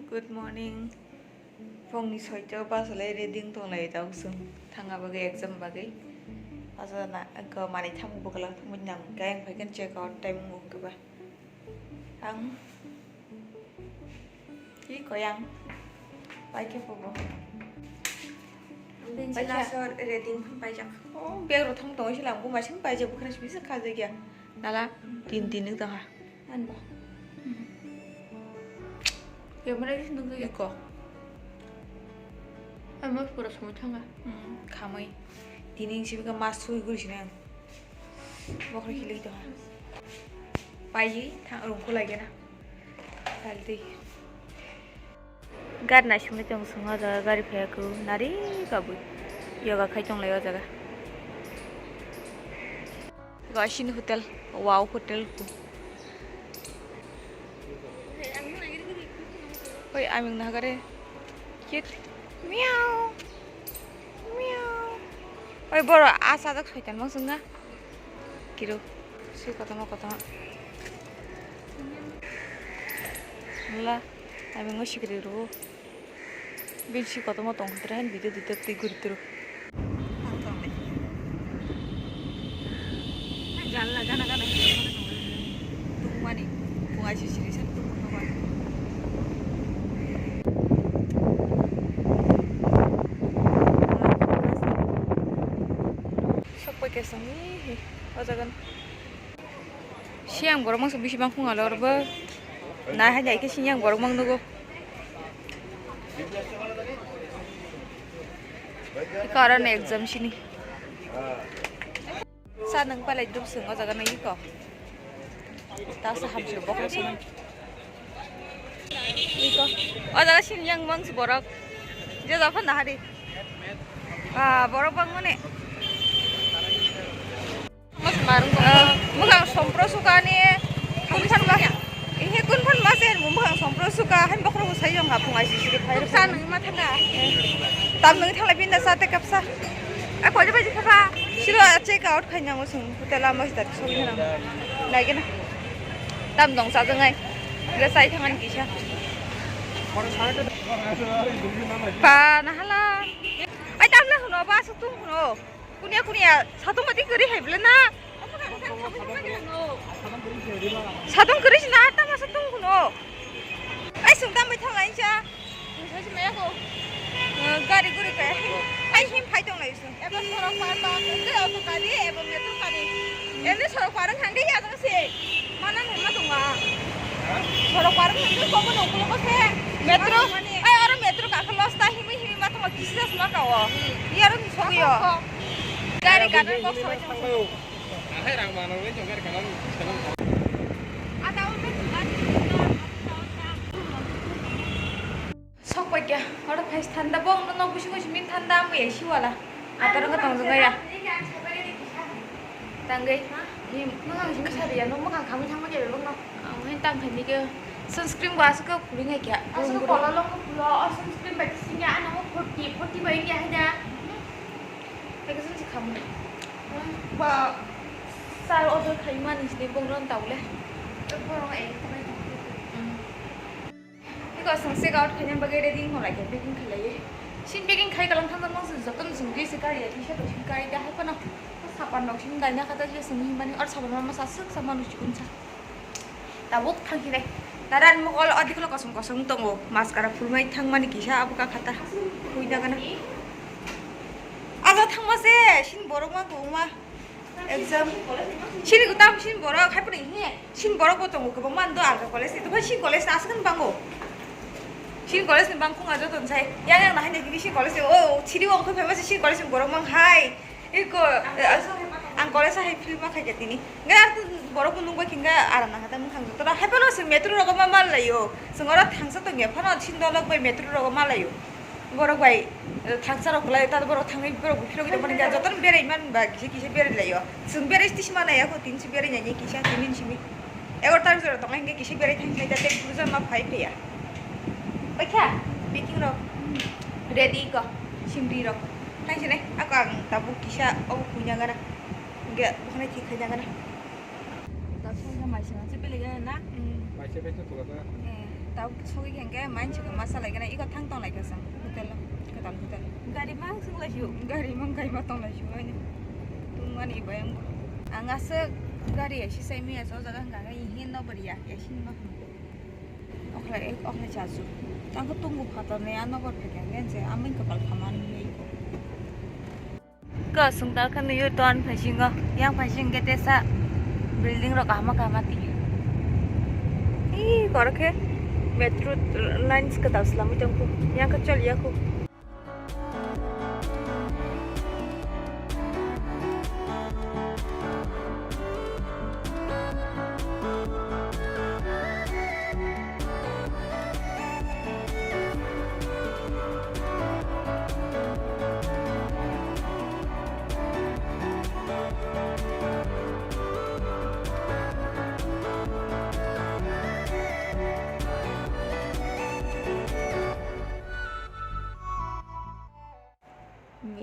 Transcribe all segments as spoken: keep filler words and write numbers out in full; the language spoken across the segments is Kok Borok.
Good morning. Phungni soita o bachalaui ready wng tonglai tabuk chwng thangna bagwi exam bagwi. Asa na ko manwi thangwi bwkhalok thangwi nang khe ang phaikhe check out time wng khe ba. Ang hi koi ang paikhe phubo. Paikhe. Last o ready wng paijak. Oh, bag rok thang tongo silang buma sing paijak bwkhwrang simi se khajakya. Nala tin tin wng tongkha. Anbo. Camera khe nukjakya. Iko. Ang mas pura somoi thangkha. Hmm, khamwi. Tini wng sibika mas sui guri sinai ang. Bokhorok khilwi tongkha. Paiwi thang rungkhu lagena. Saltwi. Gari naisingwi tong swngo o jaga gari phaiya khe nari kabwi yoga khai tonglai o jaga. Gosini hotel, wow hotel. Oi, aming nahagare. Cute. Meow. Meow. Oi, boro a sajak soitan mang sungna. Kiro. Si kotorma kotorma. La, aming o sikiri ro. Bini si kotorma tong khe tei video dito twi guri tro. Janla gana gana tungmani, tungmani, tungmani, tungmani, tungmani. Sok paikha song, ih, ih, o jaga no. Siyang borok mangsa bisi bang khunga lor bo. Nai hai nai khe siyang borok mang nugo. Iko aro ni exam sini. Sa nang palai duk sung o jaga nang iko. Ta sa hamsir bokol sung. Iko. O jaga sini yang mangsa borok. Je japan nahari. Ah, borok bang mane. Ah, mwkhang sompro sukani, kunphan ma, ihe kunphan ma se mwkhang sompro suka, han bokhorok bo sai jong ha phung aisi siri phai rok. Sa nang ma thanga. Tam nang thangla binda sa te kapsa. A koi bai jikha. Siro check out khai nango sung hotel ama sita sogwi nang. Nai gena. Tam dong sa jong ai. Gra sai thangan kisa. Pa na hala. Ai tam na huno ba su tung huno. Kunia kunia satung mati kwrwi hai bwle na. Satung kwrwi si na tama satung kuno. Ai sung tam bai thang lai cha. Sung sai si maya ko. Gari guri kaya. Ai him phai tong lai sung. Eba sorok par ba, eba auto kari, eba metro kari. Ende sorok par thang di ya. Se, mana nang ma tonga. Sorok par nang ko ko nang ko se. Metro. Ai oro metro ka khalo sta himi himi ma tonga kisi das ma ka o. Yaro ni sogwi o. Gari ka nang box sogwi. Ahai rang mana wen jong gari ka nang. Ada o metro ka. Sok paikya, oro phai thanda bo, ang nok bisingo simi thanda, ang ya siwala. Atar wngkha tong jongya. Tangwi, ni mwkhang simi sariya, no mwkhang khamwi thangma khe bebak no. Ang hai tang khaini khe sunscreen bo aswk khe phuring hai kya. Aswk polo longo phulo, o sunscreen bai singya, ano forty, forty bai wngya hai da. Hai khe sunsi khamu. Ba, sir order khaimani sini bongrong taule. Borong ek bai. Iko chwng check out khaina bagwi ready wng lai khe packing khlaiwi. Sin packing khai kalang thang thang se joto no chwng dress kari ya, t-shirt rok sin kari da hai phano sapan rok sin daina kha ta je chwng himani or sapan ma sa swk sa manu chikun sa. Tabuk thang khe nai. Nara ni mokol o diklo kosong kosong tongo. Maskara phulmai thang mani kisa abo ka khata. Hui da gana. Aja thang ma se sin borok ma kwbangma. Exam. Sini ko tam sini borok hai puni hi. Sini borok bo tongo kwbangma do Arka college ni. To sini college ni aswk bango. Sini college ni bangkung ajo ton sai. Yang yang nahai nai sini college ni. O sini wong khe phai sini college ni borok mang hai. Iko ang college hai film ma khai tini. Ngai ar borok bo nungbai khinga ara nang hata mung thang. Tora hai pano sing metro rogo ma mal layo. Sing ora thangsa to nge phano sini dolok bai metro rogo ma layo. Borok bai, eh, thangsa rok kwlai, ta borok thangwi borok buphirok rok mani jotono berai man ba kisa kisa berai laio. Chwng berai tisi mana ya ko tin si berai nai kisa tini simi. Egar tar jora tonga hinge kisa berai thang thai ta te buja ma phai phe ya. Paikha, packing rok ready ko, simri rok. Thang sini, ako ang tabuk kisa o punya gana. Ge, bukhana thik khaina gana. Ta songkha mai sini se berai gana na? Mai se berai to gana. Eh. Tabuk sogwi khe hwnkhe mansi khe masa lai gana iko thang tong lai kha chwng hotel o, kwtal hotel. Gari mang swng lai sio. Gari mang kai ma tong lai sio ani. Tungmani bai ang. Ang aswk gari esi sai miya so jaga hwnkha khe ihin no bari ya esi ma. Okhlai, okhlai chasu. Tang khe tungu phatar ne ano bor phai khe hwnkhe se aming kwtal khamani iko. Ko sungtal khe nuyo ton phaisingo, yang phaising khe tesa building rok kahama kahama tini. Ih, kor khe metro lines kwtal swlamwi tongkho, yang khe chol yakho.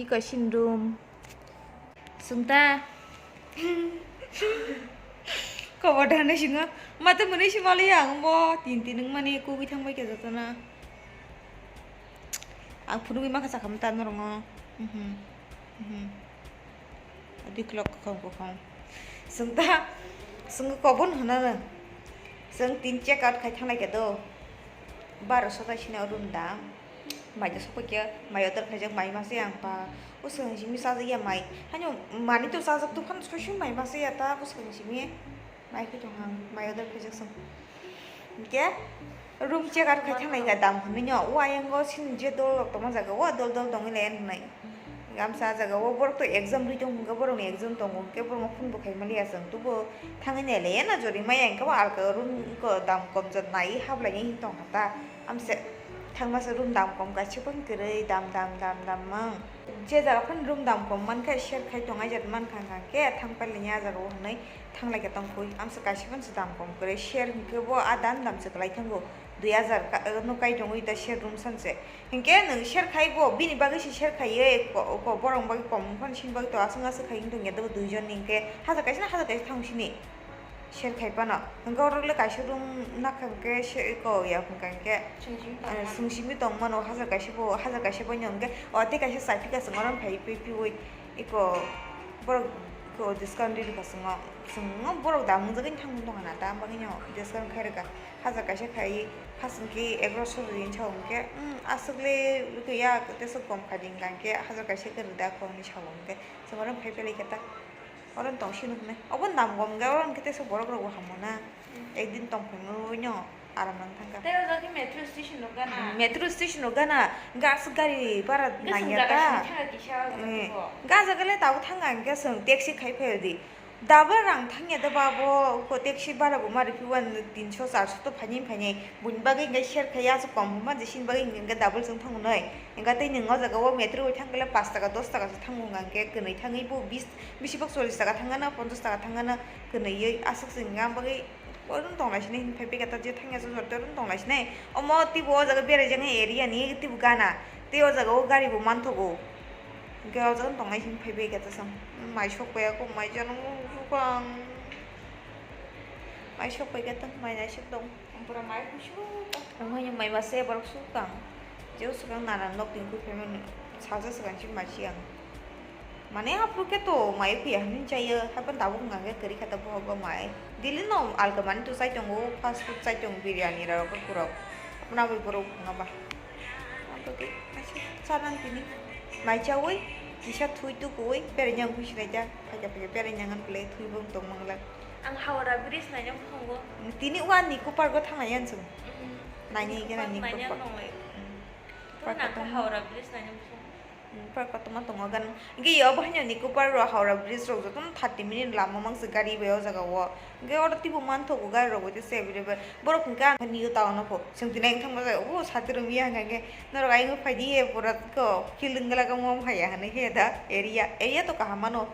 Iko sindum. Sungta. Kobo dana singo. Mata muni simali ang bo. Tin tin wng mani kugui thang bai khe joto na. Ang phunugui makha sakha mata norong o. Mhm. Mhm. Adi klok kokhong kokhong. Sungta. Sung kobon hana na. Sung tin check out khai thang lai khe do. Baro sota sini room dam. Mai da sokpakya, mai order khaijak mai masa yang pa. O swkang simi chajak ya mai. Hano mani to chajak tong phano soisoi mai masa ya ta, o swkang simi. Mai khe tong hang, mai order khaijak song. Hingke room check out khai thangnai ga dam hwnwi no. O ayang go sini je dol rok tongma jaga, o dol dol tongwi lai hwnwi. Gamsa ah jaga o borok to exam rwi tong hwnkhe borok ni exam tongo hwnkhe borok no phone bo khai mali ya chwng tubo thangwi nailai ya na jori maya hwnkhe bo alka room ko dam kom jat nai hablai tong kha ta amse thangma se room dam kom kaisa phang kwrwi dam dam dam dam mang je jaga phano room dam kom mankha share khai tong ai jat mankha hwnkhe thang pailai ya jaga o hwnwi thanglai khe tong khui amse kaisa phano se dam kom kwrwi share hwnkhe bo a dam dam se kwlai thango dui hajar ka no kai tongwi ta share room sanse. Hinkhe nwng share khai bo, bini bagwi se share khaiwi ko, ko borok bagwi kom phano sini bagwi to aswk aswk khai wng tongya debo duijon ni hinkhe hajar kaisa na hajar kaisa thang sini share khai phano. Hinkhe oro le kaisa room nakha hinkhe se ko ya hinkha hinkhe, Sungsimi tong eh, mano. Sungsimi tong mano hajar kaisa bo, hajar kaisa bo hinkhe o tei kaisa chai phika chwng oro phai pi piui iko borok ko discount riri kha chwng o, chwng o borok da mungjagwi thang tong hana ta bagwi no discount khai rwkha. Hajar kaisa khai, first hwnkhe egaroso ri hinwi sao hwnkhe, "Hmm, aswk le rwkya, tei swk kom khai di," hwnkha hwnkhe, "Hajar kaisa khe rwda kho," hinwi sao hwnkhe, chwng oro phai phai lai khe ta, oro tong sino hwnwi. Obo dam kom hwnkhe, oro hwnkhe tei swk borok rok bo hamo na, ekdin tong phai rwino aram nang thangkha. Tei o jaga khe metro station rok gana. Hmm, metro station rok gana, hwnkhe aswk gari bara nangya ta. Gari sini thangkha kisa o jaga khe bo. Eh, ga jaga le tabuk thangkha hwnkhe chwng taxi khai phai di. Double rang thangya da ba bo, ko taxi bara bo ma riphi wan tinso charso to phainai phainai. Buini bagwi hwnkhe share khai aswk kom hwnma je sini bagwi hwnkhe double chwng thango noi. Hwnkhe tei nwng o jaga o metro bai thangkhe le pash taka dos taka se thango hwnkha hwnkhe kwnwi thangwi bo bis, bisi bok chollish taka thangano, ponchash taka thangano kwnwi aswk se hwnkha bagwi. Oro tong lai sini phai bega ta je thangya se jor te oro tong lai sini. Omo tei bo o jaga berai jaknai area ni tei bo gana tei o jaga o gari bo manthogo. Hwnkhe o jaga tong lai sini phai bega ta sam mai sok pai ako mai jano sok ang mai sok pai khe tong mai naisik tong. Ampora mai kusuk. Ang mai mai mase borok sok tang. Jeo swkang nana nok twi kufimani saja swkang si masi ang. Mane aphuru khe to mai phiya hinwi chaya, haikhe tabuk wngkha khe kwrwi kha ta bohogo mai. Daily no alka mani to chai tongo, fast food chai tongo, biryani rok, kurok. Aboni bagwi borok wngkha ba. Aboni bagwi kaisa chanang tini mai chaui, kisa thwi tukuui, beraina wngkhe sinai ta, phaikha phaikha beraina wngkha le thwi bo wng tong mangla. Ang Howrah Bridge naina muchungo. Tini wan ni kupar go thangna yan chwng. Mm. Naini gana ni kupar. Naina nonglai. Mm. Kupar ang khe kotor. Howrah Bridge naina muchungo. Hmm, park kotorma tongo gan. Hingke yo bo haino ni kupar rok Howrah Bridge rok jotono thirty minute lama mangse gari bai o jaga o. Hingke oro teibo manthogo gari rok bai tei se available. Borok hingke ang new town o pho. Chwng tini ang thangma jaga o sati rok ya hingka hingke norok ayang phaidi he pura ko feeling glak amo haya hinui he da area. Area to kaham mano.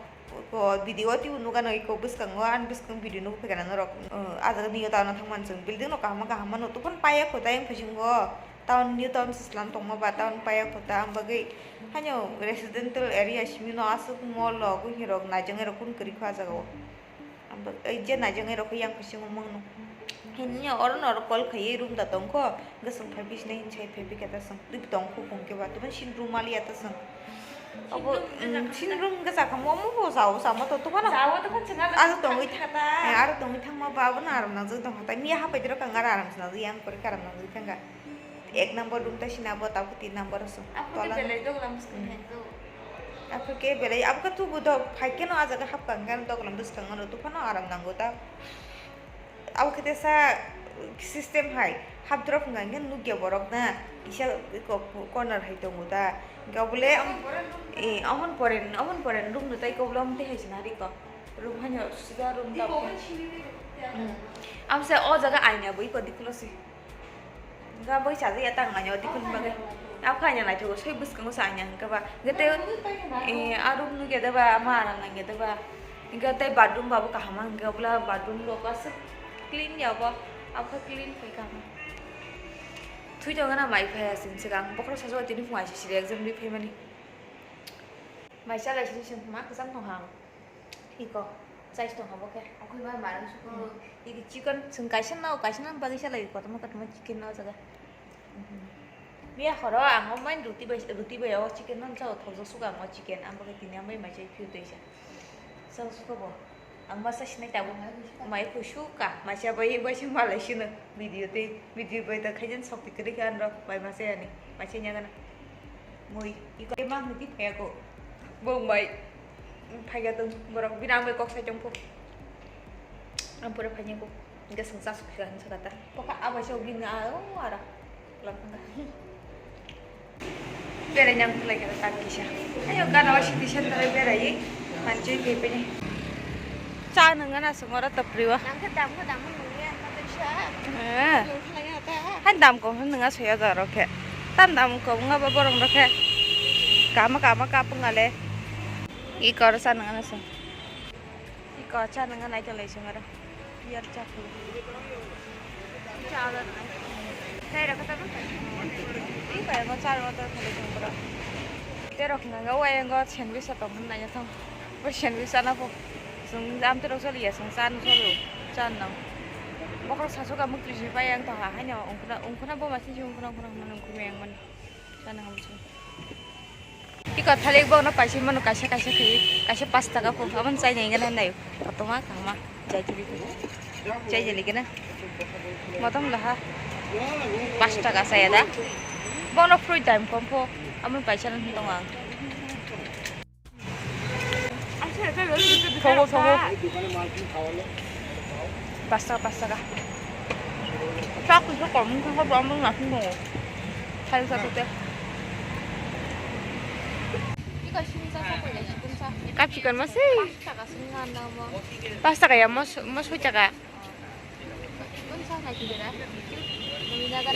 Ko video o teibo nukha no iko bwskango ani bwskang video nukgwi phaikha na norok. O, ah jaga new town o thangmani chwng building rok kaham kaham mano. Tubun paya kho tayang phaising o. Town, new town se slam tongma ba town paya kota, ang bagwi haino residential area simi no aswk mall rok, buini rok naijangwi rok kunu kwrwi kho ah jaga o. Ang bagwi, ei je naijangwi rok khe yang phaising o mangno. Hini oro noro call khaiwi room da tongkho, hwnkhe chwng phaiphai sinai hini sai phaiphai khe ta chwng twi tongkho hwnkhe ba tubun sin room maliya ta chwng. Abo, mm, sin room hwnkhe chakha momo bo chao chama to tubana. Chao tubun chwng aro tongwi thangkha ta. Eh, aro tongwi thangma ba abono aram nangjak tongkha ta. Miya hapai diro kang aro aram se nangjak yang pore khe aram nangjak thangkha. Ek number room ta sina bo tabuk tin number o chwng. Aphuru tola belai doglam bwskang hai do. Aphuru khe belai abo khe tubu dok phai kheno ah jaga hapkha hwnkhe doglam bwskango no tubano aram nango ta. Abo khe tesa system hai hap drop hwnka hwnkhe nukya borok na kisa ko-, corner hai tongo ta. Hwnkhe obole am-, eh, amon pore, amon pore room no tai koblo amtwi hai se nari ko. Room haino sida room ta. Hmm. Amsa o jaga aina bui ko dikhulo se. Hwnkhe bai chajak ya tang nai o dikhulo bagwi. Abo khe aina naithogo soi bwskango se aina hwnkhe ba. Hwnkhe tei, eh, a room nukya da ba, ama aram nangya da ba. Hwnkhe tei bathroom ba bo kaham ma hwnkhe obla bathroom rok aswk clean ya bo. Abo khe clean khai kaham. Thwi tongo na mai phai aswk swkang bokhorok sajak tini phung aisisiri exam ri phaimani. Mai chalai sini sini ma kwchang tong hang. Iko, chais tong habo khe. Akhui ma marang suku. Hmm. Iki chicken sung kaisa nao, kaisa nang bagwi chalai kotorma kotorma chicken nao jaga. Hmm. Miya horo ang o main ruti bai, ruti bai o chicken nang chao thokjak suka ang o chicken. Ang bagwi tini ang bai mai chai phiyo tei sa. Chao suka bo. Ang masa sinai tabuk mai kusu ka, masa bai bai sing malai sino video tei video bai ta khaijin sok tikri khe anro bai masa yani, masa nya gana. Mui, iko ma hwnkhe phaiya ko. Bong bai phaiya tong borok bini ang bai kok sai tong pho. Ang pura phaiya ko. Hwnkhe swngchar sok khe ang sakata. Poka abai sok bini a o ara. Berai nang tulai khe tak kisa. Ayo gana o city center o berai manchoi phai phai. Cha nang gana sung oro topri o. Nang khe dam khe dam nang ya ma tei sa. Eh. Nang khe ya ta. Han dam ko nang a soya jaro khe. Tan dam ko nga ba borong ro khe. Kama kama kapung ale. I kor sa nang gana sung. Iko cha nang nai tong lai sung aro. Beer cha khu. Cha aro. Tei rok kata. Iko ego cha aro to khali sung bro. Tei rok nang o ego sandwich sa tong nai thang. Bo sandwich sa na pho. Sung jam tei rok choli ya sung cha no cholo. Cha nang. Bokhorok sasu ka muk twi si pai ang to ha hai no ungkhna ungkhna bo ma si ungkhna ungkhna ungkhna ungkhna yang man. Sana hamsung. Iko thalik bokno paisa mano kaisa kaisa khayi, kaisa pash taka pho, amon chai nai gana nai. Kotorma kahama chai jili khe. Chai jili gana. Motom laha pash taka saya da. Bono free time kom pho, amon paisa nang tong ang. Thogo, thogo. Pash taka, pash taka. Chak kisa kom wngkha, bo amon nasing tongo. Thayung sa thokte. Capsicum ma se. Pash taka ya, mo, mo soi taka.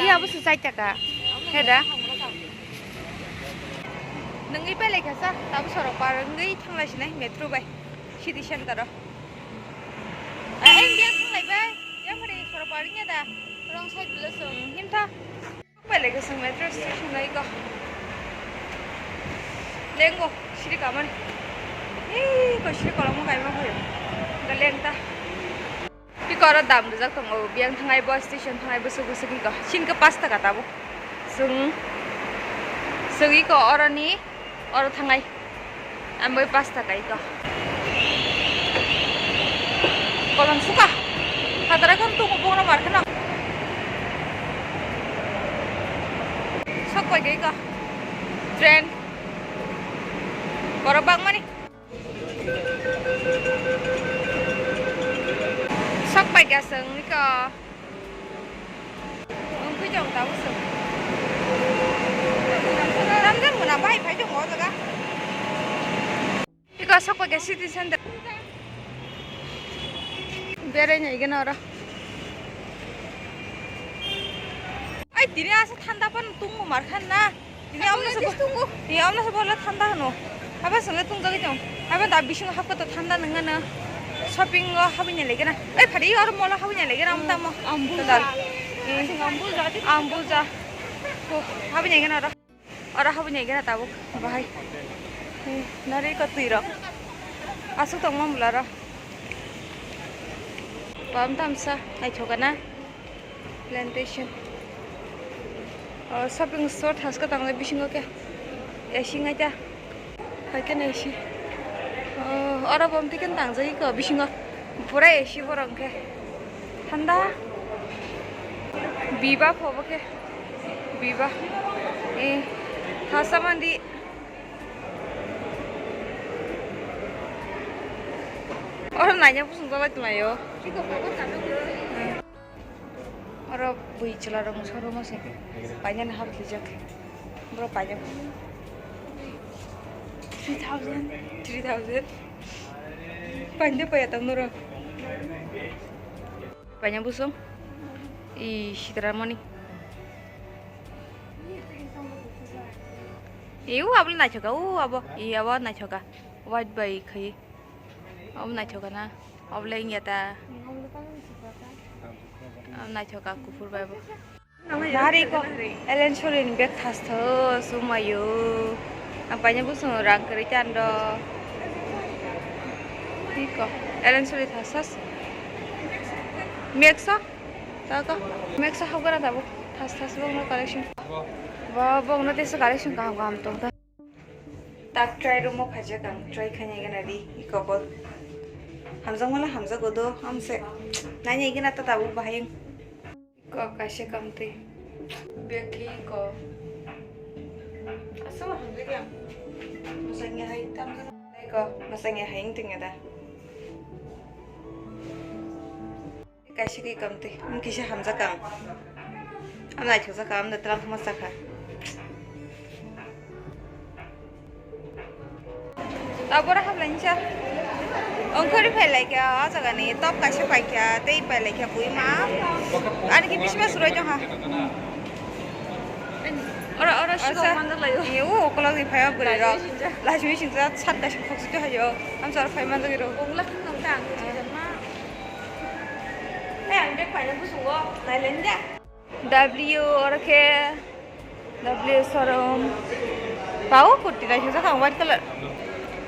Iya, bo se chai taka. He da? Nungwi belai kha sa, tamo sorok par wngwi thanglai sinai metro bai, city center o. Ah, eh, yang thanglai bai, yang hari sorok par wngya da, wrong side bwlwsong. Hmm, himtha. Belai khe chwng metro station nai ko. Lengo, siri kamani. Hei, ko siri kolomno kaima phaio. Da lengta. Iko oro dam rijak tongo, biyang thangai bo station thangai bo sugu sugi ko. Sini khe pash taka tabuk. Chwng, chwng iko oroni, oro thangai. Ang bai pash taka iko. Kolom suka. Hatara kon tuku bongno mar kheno. Sok pai iko. Train. Borok bangmani. Sok pai ga chwng iko. Wngkhe chwng tabuk chwng. Tamjani mwnam bahai phai tongo o jaga. Iko sok pai ga city center. Berai nai gana oro. Ai tini asa thanda pan tungmo mar khan na. Tini amno se bo-, tini amno se bola thanda hano. Haba sale tung jagui tong. Haba da bising hapka to thanda nang na. Shopping o habui ni lege na. Ei phari aro mall o habui ni lege na am tamo. Ambuja. Todal. Eh. Ambuja. Ambuja. Ko habui ni lege na ro. Oro habui ni lege na tabuk. Bahai. Eh, nari ko tui ro. Asuk tong mam bula ro. Pam tamsa. Ai thoka na. Plantation. O shopping store thaska tanglai bisingo khe. A C ngai ta. Hai khe nai si. O, oro bom ticket tangjai ko bisingo. Pura A C borok khe. Thanda. Biba phobo khe. Biba. Eh, thasa mandi. Oro naina busung jalai tonglaio. Oro bui chwla rok showroom o se painani hap rijak. Bro paina three thousand, three thousand. Paina paya tang noro. Paina busung. I sitara mani. I u abo naithoka, u abo, i abo naithoka. White bai khai. Abo naithoka na. Abo le wngya ta. Abo naithoka kuphur bai bo. Nari ko Ellen Sori ni bag thas tho sumayo. Ang paina busung rang kwrwi tando. Iko Ellen Sori thas thas. Meksa. Ta ko. Meksa hok gara tabo. Thas thas bong no collection. Ba bong no tesa collection kaham kaham tong ta. Tak try room o phaijak ang, try khaina gana di, iko bo. Hamjak mala hamjak godo, amse. Naina gana ta tabuk bahai. Iko kaisa kamtwi. Bag khe iko. Asa ma hamjak ya. Masang ya hai tam. Iko, masang ya hai ting ada. Kaisa khe kamtwi, wng kisa hamjak ang. Ang naithokjak ang, amda twlang thuma sakha. Tabora hablai nisa. Ongkhori phai laikha, o jaga ni top kaisa paikha, tei pai laikha buima. Ani khe bisma suroi tongkha. Oro, oro, sikok manjak laio. Ye, o ukolog ni phai ma bwrwi rok. Lajmi singjak. Lajmi singjak, sat kaisa khokjak hayo. Amsa oro phai manjak iro. Ongla khang nang ta ang. Eh, ang bag paina busungo, nailen de. W, oro khe W showroom. Ba, o kurti naisajak ang, white colour.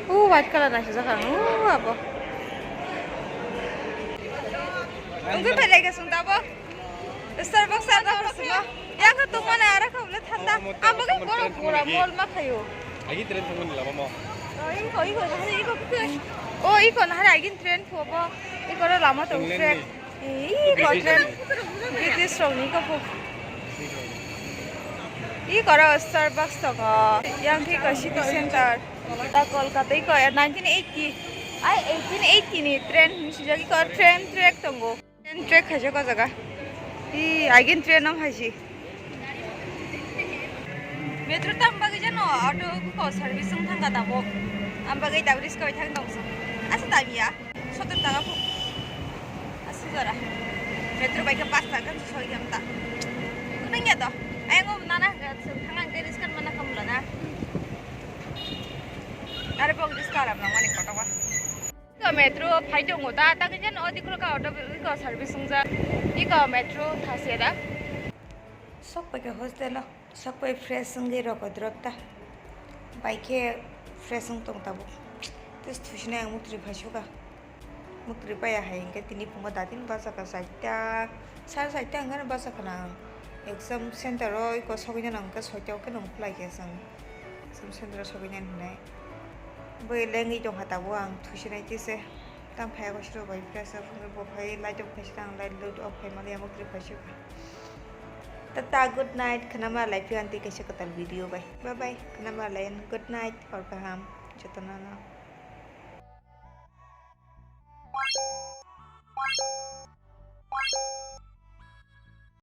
O white colour naisajak ang, o abo. Wngwi phai laikha chwng tabuk. Starbucks, Starbucks chwng. Yang khe tongmani aro khe bole thanda. Ang bagwi borok pura mall ma phaio. Agi train thangmani lama mo. O, iko, iko, nahari iko khe. O, iko, nahari agin train phubo. Iko ro lama tongo train. Iko train. British rokni iko phu. Iko ro Starbucks tongo. Yang khe iko city center. Ta Kolkata iko nineteen eighty. Ai, eighteen eighty ni train hinwi swijak, iko train track tongo. Train track khaijak o jaga. Ih, agin train no phaisi. Metro tam bagwi jano auto ko service wng thangkha tabuk. Am bagwi tabuk risk bai thang tong song. Asa tamiya. Sotor taka phu. Asa jora. Metro bai khe pas taka soi khe amta. Kunang ya to. Ayang o nana thang ang risk kan mana kamla na. Are pok risk alam nang mani kotoka. Iko metro phai tongo ta, ta khe jen o dikhulo ka auto iko service wngjak. Iko metro thasya da. Sok pai khe hostel o, sok pai fresh wngwi roko drop ta. Bai khe fresh wng tong tabuk. Tes thusinai ang muktri phai suka. Muktri paya hai hwnkhe tini phungo datin bachakha saita, sare saita hwnkhe bachakha nang. Exam center o iko sogwi nang hwnkhe soita o khe nung khwlai khe chwng. Exam center o sogwi nani hwnwi. Bui lengwi tongkha tabuk ang thusinai tise. Tamo phai ako siro bai fresh up wngwi bo phai light off khaisa ang light load off khai mali amo kre khaisa. Tata good night khwnama lai phiya tei kaisa kwtal video bai. Bye bye khwnama lai good night hor kaham jotono no.